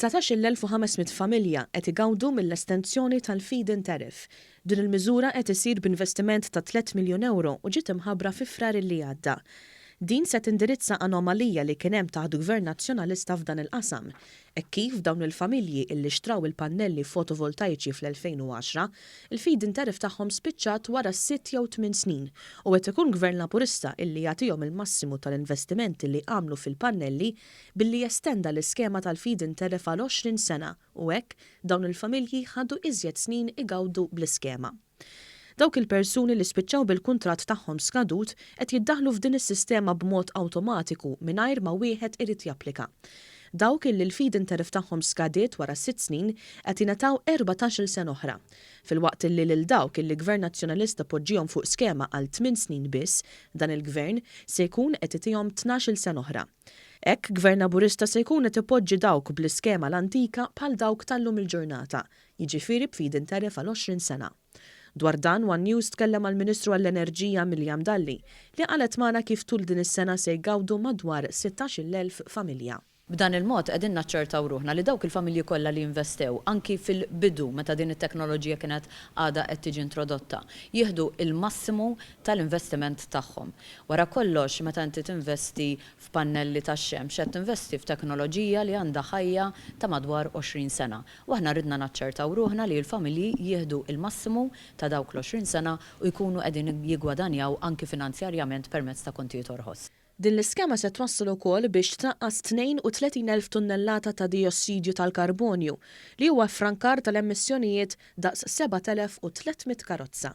19,500 familja qed igawdu mill-estensjoni tal-feed-in tariff. Din il-miżura qed isir b'investiment ta' tlett miljun ewro u ġiet imħabbra fi Frar illi għadda. Din se tindirizza anomalija li kien hemm taħt Gvern Nazzjonalista f'dan il-qasam, hekk kif dawn il-familji illi xtraw il-pannelli fotovoltaiċi fl-2010, il-feed-in tariff tagħhom spiċċat wara sitt jew tmien snin u qed ikun Gvern Laburista illi jagħtihom il-massimu tal-investiment illi għamlu fil-pannelli billi estenda l-iskema tal-feed-in tariff għal 20 sena u hekk dawn il-familji ħadu iżjed snin igawdu bl-iskema. Dawk il-persuni li spiċċaw bil-kuntratt tagħhom skadut qed jiddaħlu f'din is-sistema b'mod awtomatiku mingħajr ma wieħed irid japplika. Dawk illi l-feed-in tariff tagħhom skadiet wara 6 snin qed jingħataw 14-il sena oħra. Filwaqt illi lil dawk illi Gvern Nazzjonalista poġġihom fuq skema għal 8 snin biss, dan il-gvern se jkun qed itihom 12-il sena oħra. Hekk Gvern Laburista se jkun qed ipoġġi dawk bl-iskema l-antika bħal dawk tal-lum il-ġurnata, jiġifieri b'feed-in tariff għal 20 sena. Dwar dan, One News tkellem mal-Ministru għall-Enerġija Miriam Dalli, li qalet magħna kif tul din is-sena se jgawdu madwar 16,000 familja. B'dan il-mod qegħdin naċċertaw ruħna li dawk il-familji kollha li investew anki fil-bidu meta din it-teknoloġija kienet għadha qed tiġi introdotta, jieħdu il-massimu tal-investiment tagħhom. Wara kollox, meta inti tinvesti f'pannelli tax-xemx, qed tinvesti f'teknoloġija li għandha ħajja ta' madwar 20 sena. U aħna ridna naċċertaw ruħna li l-familji jieħdu il-massimu ta' dawk l-20 sena u jkunu qegħdin jiggwadanjaw anki finanzjarjament permezz ta' kontijiet orħos. Din l-iskema se twassal ukoll biex tnaqqas 32,000 tunnellata ta' diossidju tal-karbonju, li huwa frankar tal-emissjonijiet daqs 7,300 karozza.